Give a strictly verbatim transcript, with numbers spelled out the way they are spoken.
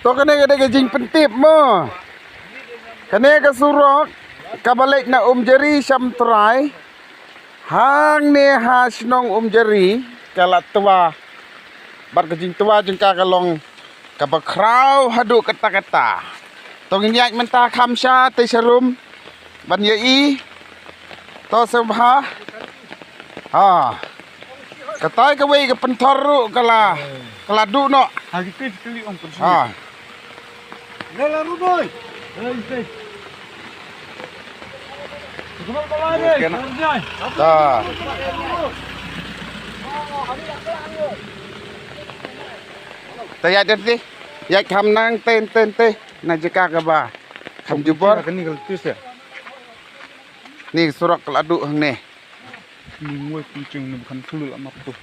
To kane ka dei ka jingpyntip mo. Kane ka surok kaba leit na Umjari sha Umtrai. Hangne ha shnong Umjari ka la twa. Bad ka jingtwa jong ka ka long kaba khraw haduh katta katta. To ngin ïaid mynta kham sha te sharum ban ïohi. To sngewbha. Ha. Katai kawei ka pynthor ruh ka la, ka la duh noh. Ha, kita sekali ong pynthor. Ha. Dah lah, Ruboy. Dah, dah. Dah. Ta ïaid te. Ïaid kham nang ten ten te. Na jaka kaba kham jubor. Kani kal tis ya. Ni surok ka la duh hangne. Ni ngoi pyncheng ni bukan sulu la map tu.